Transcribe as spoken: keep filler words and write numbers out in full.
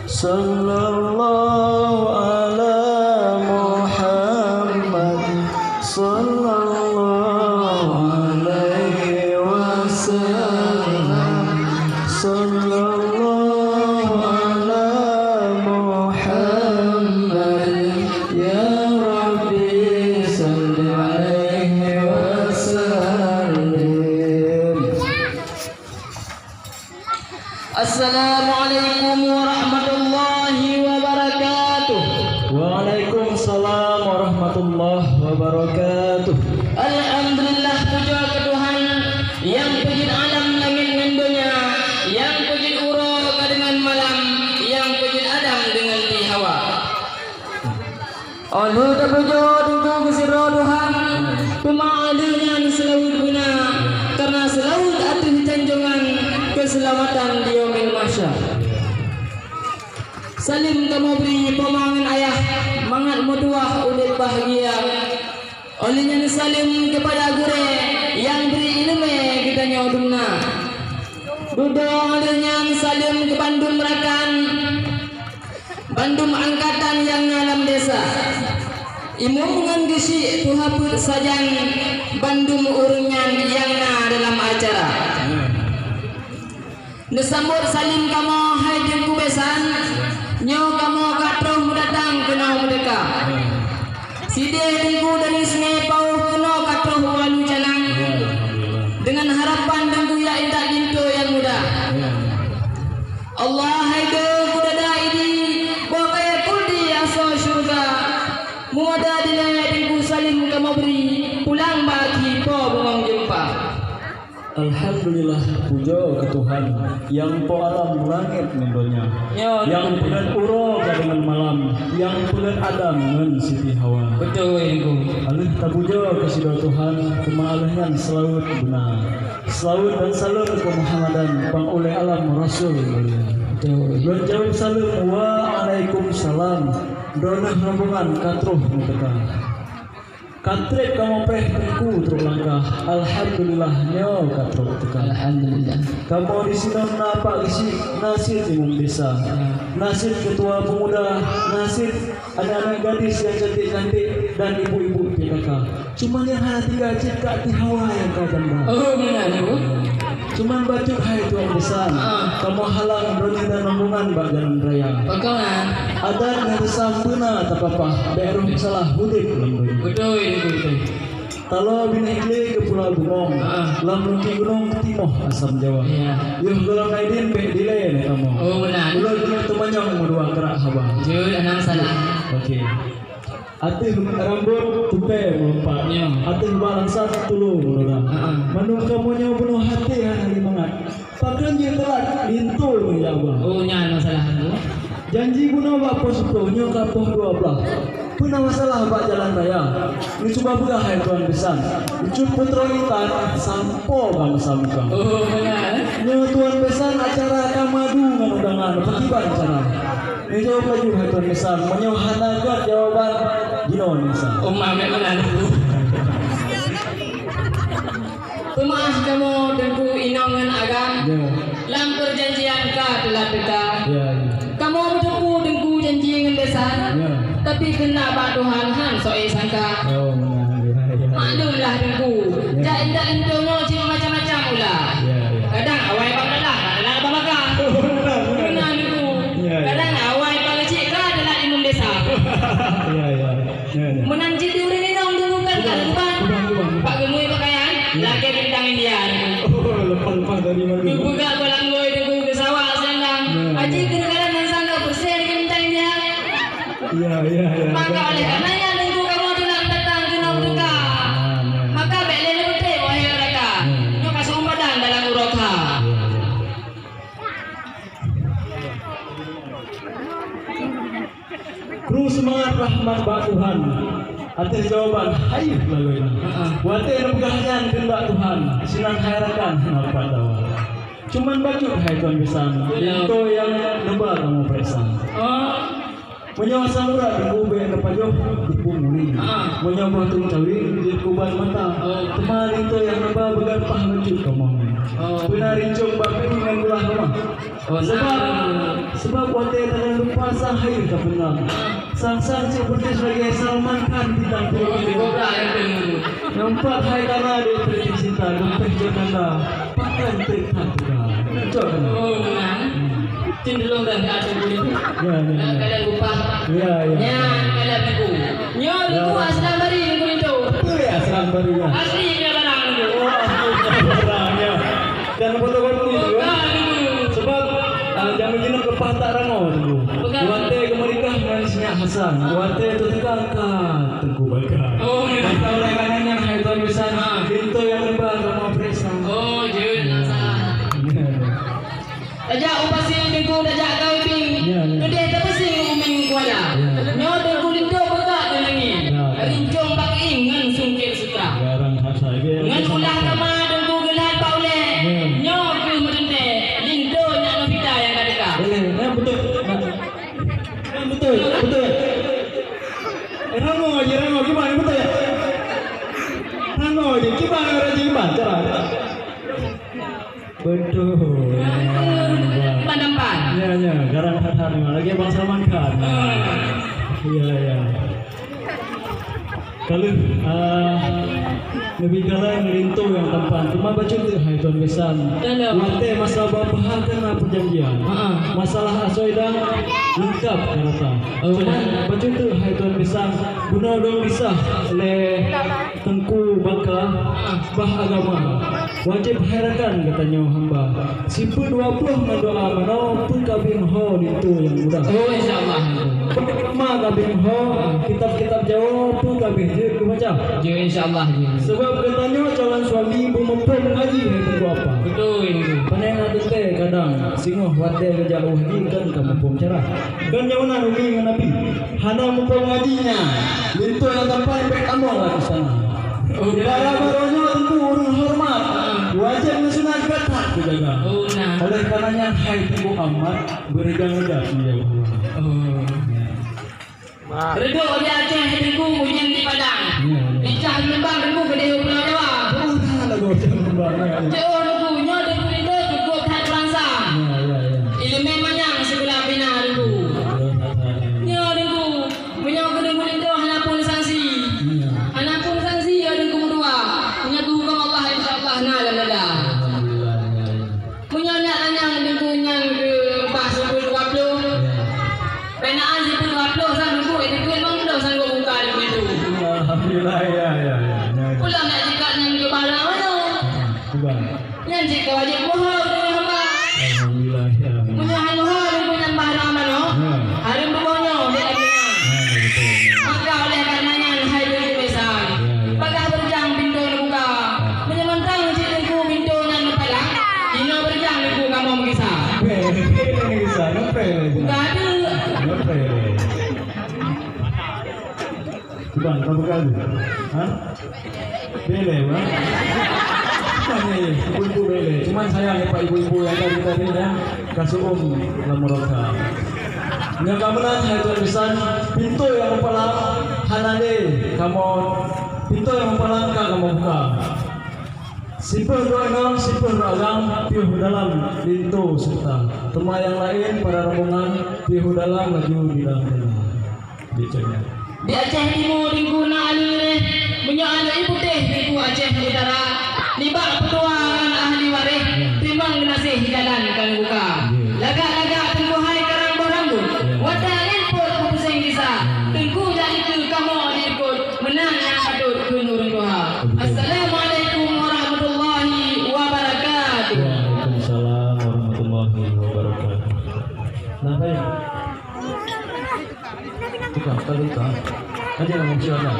Sallallahu ala Muhammad, sallallahu alaihi wasallam, sallallahu ala Muhammad, ya Rabbi salli alaihi wasallim. Assalamualaikum warahmatullahi wabarakatuh. Waalaikumsalam warahmatullahi wabarakatuh. Alhamdulillah, puja keu Tuhan, nyang peujeuet alam langét ngon donya, nyang peujeuet uroe ka deungon malam, nyang peujeuet Adam deungon Siti Hawa. Óh lheueh tapujoe Teungku keu sidroe Tuhan, teuma óh lheueh nyan seulaweuet beuna, kareuna seulaweuet ateueh janjongan keuseulamatan di Yaumil Mahsyar. Saleuem kamoe bri poma ngon ayah, mangat meutuwah udép bahgia. Óh lheueh nyan saleuem keupada gurée nyang bri iéleumé geutanyoe dumna. Dudoe óh lheueh nyan saleuem keu bandum rakan, bandum angkatan nyang na lam desa, imum ngon geuchik, tuha peuet sajan, bandum ureuëng nyan nyang na dalam acara. Neusambot saleuem kamoe hai Teungku Besan, nyoe kamoe ka troh meudatang keunoe meudeuka. Sideh Teungku dari Sungai Pauh keunoe ka troh u Walu Canang. Deungon harapan Teungku jak intat linto nyang muda. Allah hai Teungku dada Idi, boh kayèe kuldi asoe syeuruga. Muda dilèe Teungku saleuem kamoe bri, pulang bak akhé po bungöng jeumpa. Alhamdulillah, pujoe keu Tuhan, nyang po alam langét ngon donya, nyang peugöt uroe ka deungon malam, nyang peugöt Adam ngon Siti Hawa. Beutôi, Teungku. Aleuh tapujoe keu sidroe Tuhan, teuma aleuh nyan seulaweuet beuna. Seulaweuet dan saleuem keu Muhammadan, pang ulèe alam Rasul mulia. Beutôi. Lôn jaweueb saleuem, waalaikumsalam. Droeneuh rombongan ka troh meuteuka. Ka trép kamoe preh Teungku trok langkah, alhamdulillah nyoe ka trok teuka. Alhamdulillah. Kamoe disinoe na Pak Geuchik, na cit imum desa, ya, na cit keutua peumuda, na cit aneuk-aneuk gadis nyang cantik-cantik dan ibu-ibu P K K. Cuma nyang hana tinggai cit Kak Siti Hawa nyang ka janda. Oh, meunan, Bu. Cuman bacut hai Tuan Bisan, ah, kamoe halang droeneuh dan rombongan bak jalan raya. Pakon, ah? Adat nyang sah beuna tapapah, bèk roh salah udép lam donya. Beutôi, beutôi. Taloe binéh glé keu pulo bungöng, ah, lam lungkée gunong timoh asam Jawa. Iya. Yoh gohlom Aidin bèk dilèe lé kamoe. Oh, meunan. Ulôn jeuet teumanyong meudua krak haba. Jeuet, hana masalah. Oke. Ateueh rambôt tupèe meulumpat. Ya. Ateueh bak langsat tulông meudura. Ha-ha. Mandum kamoe nyoe bunoe até hana lé mangat. Pakon jeuet teulat linto ngon jak ba. Oh, nyan masalah tu. Janji bunoe bak poh siplôh, nyoe ka poh dua blaih. Peue na masalah bak jalan raya? Neucuba peugah hai Tuan Bisan. Cut Putroe Intan sampoe ka meusamuka. Oh, beuna, eh? Nyoe Tuan Bisan acara ka madu ngon undangan. Pakriban cara? Neujaweueb laju hai Tuan Bisan, meunyoe hana göt jawaban, jinoe Tuan Bisan. Uma memang anu. Peumaáh kamoe Teungku inong ngon agam. Ya. Lam peujanjian ka teulat teuka. Ya, ya. Kamoe meuteupeu Teungku janji ngon Bisan. Ya. Tapi keunak bak Tuhan han soe sangka. Oh, ya, ya, ya. Maklumlah Teungku. Ya. Jak intat linto nyoe cit macam-macam ulah. Ya, ya. Kadang awai bak dalah, bak dalah bak maka. Oh, benar, benar. Benar Teungku. Ya, ya. Kadang awai bak keuchik ka teulat imum desa. Ya, ya. Ya, ya. Meunan cit di ureueng inong dulu kan, ya, kan, ya. Ubah, ubah, ubah. Bak geumui pakaian, ya, lagèe bintang India. Oh, lepas, lepas dari mana? Geupeugah bak langgôi Teungku keu sawak siang. Ya, aji ya. Keuneuk kalon nan sang ka beureuséh lagèe bintang India. Ya, ya, ya. Maka oleh karena nyan Teungku kamoe teulat datang keunoe teuka. Ya, ya. Maka bèk lé leuté wahé rakan. Ya. Nyoe ka seuumpadan dalam uroe ka. Ya, ya. Kru seumangat rahmat bak Tuhan ateueh jawaban hayeuh lalôi nyan. Ha-ha. Watèe neupeugah nyan kheun bak Tuhan, sinan hai rakan hana pat dawa. Cuman bacut hai Tuan Bisan, ya, linto nyang neuba kamoe preh sang. Oh. Meunyoe asam urat Teungku bèk neupajoh geupeu muli. Ah. Meunyoe boh tueng cawi jeuet keu ubat mata. Oh. Teuma linto nyang neuba beugat paih bacut kamoe. Oh. Peue na rincong bak pih ngon gula keumah. Oh, nah. Sabab Sabab watèe tanyoe lupa sang hai ka peungang. Sang-sang cit peutis lagèe Salman Khan bintang film. Nyang pat hai kana di Pretty Zinta, Geumpéh Jokanda, pakon teuk that teuga. Cok kana. Oh, meunan. Cenderung dah ada boleh. Ya, ya, ya. Kalian lupa. Ya, ya. Ya, kalian ibu. Nyoe Teungku Aslam Bari, Teungku Linto. Betul ya, Aslam Bari ya. Asli punya barang tu. Oh, asli punya barang ya. Dan fotokopi tu, ya. Bukan itu. Sebab, ah, zaman jinoe leupah that rangoe tu. Bukan. Watèe geumeurikah ngon si Nyak Hasan. Watèe teuka ka Teungku Baka. Oh, ya. Maka oleh karena nyan hai tuan bisan, ah, pintoe nyang leubah kamoe peuriksa. Oh, jeuet, Hasan. Ya. Tajak u Pasi Teungku, tajak kawé pieng. Ya, ya. Keudeh tapeusieng u Mingkuala. Ya. Nyoe Teungku Linto peugah keu langèt. Ya. Rincong bak ieng ngon sungkét sutra. Garang that sai. Ngon ulah kama Teungku geulat bak ulèe. Ya. Nyoe keuh meuteuntèe, Linto nyak Novita nyang ka teuka. Boleh, ya, betul. Nah. Ya, betul, betul. Eh, rangoe aja, rangoe. Gimana, betul ya? Rangoe aja. Gimana, Raja Iman? Cara. Betul. Pandampan. Ya, ya, garang that-that memang. Lagèe Bang Salman Khan. Ah. Ya, ya. Kalau, ah, lebih galak Linto nyang tampan. Cuma bacut teuk hai tuan bisan. Dalam. Watèe masa babah kan na perjanjian. Ha, ha. Masalah asoe dan lengkap ka rata. Oh. Cuma bacut teuk hai tuan bisan. Bunoe dong disah lé Teungku Baka bah agama. Wajéb hai rakan geutanyoe hamba. Sifeuet dua ploh ngon doa manoe, peukabeng ho linto nyang muda. Oh, insya Allah. Peukabeng ho kitab-kitab Jawa, peukabeng jeuet geubaca. Jeuet, insya Allah, jeuet. Sebab geutanyoe calon suami beumuphom ngaji hai Teungku Apa. Betul, betul. Pane na teuntèe kadang singoh watèe geujak u haji kan ka muphom cara. Kan nyoe na Umi ngon Abi. Hana muphom ngaji nyan. Linto nyang tampan bèk tamong lam istana. Oh, ya. Bara baroe nyoe Teungku ureueng hormat. Ah. Wajéb ngon sunat gata teujaga. Oh, nah. Oleh karena nyan, hai Teungku Ahmad, beureugang-reugang ya Allah. Oh. Ya. Reudôk di Aceh Teungku, ujeuen di Padang. Ya, ya. Picah geulumbang Teungku keudéh u Pulo Jawa. Oh, nah, lagu ujeuen geulumbang, ya, ya. Jeuet Teungku, nyoe Teungku Linto cukup that bangsa. Ya, ya, ya. Ileumèe manyang sikula pina Teungku. Ya, ya, ya, ya. Nyoe Teungku. Meunyoe keu Teungku Linto hana phon sanksi. Iya. Hana phon sanksi, ya Teungku meutuah. Meunyoe keu hukôm Allah, insya Allah na lam dada. Alhamdulillah, ya, ya. Meunyoe nyak nanyang Teungku nyan keu bah sifeuet dua ploh. Iya. Peunahan sifeuet dua ploh sang Teungku, itu pun memang dah sanggup buka Teungku Linto. Alhamdulillah, ya, ya, ya, ya, ya. Pulang nak jikat nyan keu bah lam mana? Bukan. Nyan cit ka wajéb meuhôi ureueng hamba. Alhamdulillah, ya. Meunyoe han meuhôi ureueng nyan bah lam manoe, ya, hareuem tuboh nyoe di dalam donya. Ya, betul. Maka oleh karena nyan, hai Teungku Bisan, ya, ya, bagaih beureugang pintoe neubuka. Ya. Meunyoe mantong cit Teungku pintoe nyan neupalang, inoe beureugang Teungku kamoe meugisa. Bèk, bèk, bèk, bèk, bèk. Buka tu. Bèk, bèk. Bang, ka peugah lé? Ha? Bèk lé, bang. Bukan ni, ibu-ibu bèk lé. Cuman sayang ya, Pak, ibu-ibu yang tadi-tadi ya, ka seu'uem lam meuroka. Nyang ka meunan, hai tuan bisan, pintoe nyang meupalang hana lé kamoe, pintoe nyang meupalang ka kamoe buka. Sipeuh droe inong, sipeuh droe agam, piôh dalam linto seureuta. Teuma nyang laén para rombongan, piôh dalam laju di dalam teungoh. Di Aceh Timu Teungku na aleuh réh, meunyoe aleuh ié putéh Teungku Aceh Utara, nibak peutuha ngon ahli waréh, teurimong geunaséh jalan ka neubuka. Lagak-lagak Teungku hai karang boh rambôt, watèe nyan peuet kupuseng gisa, Teungku jak dikeue kamoe diikot, meunan nyang patôt kheun ureueng tuha. Assalamualaikum warahmatullahi wabarakatuh. Waalaikumsalam warahmatullahi wabarakatuh. Nah, baik. Tukang, tukang, tukang. Aja ngomong siapa?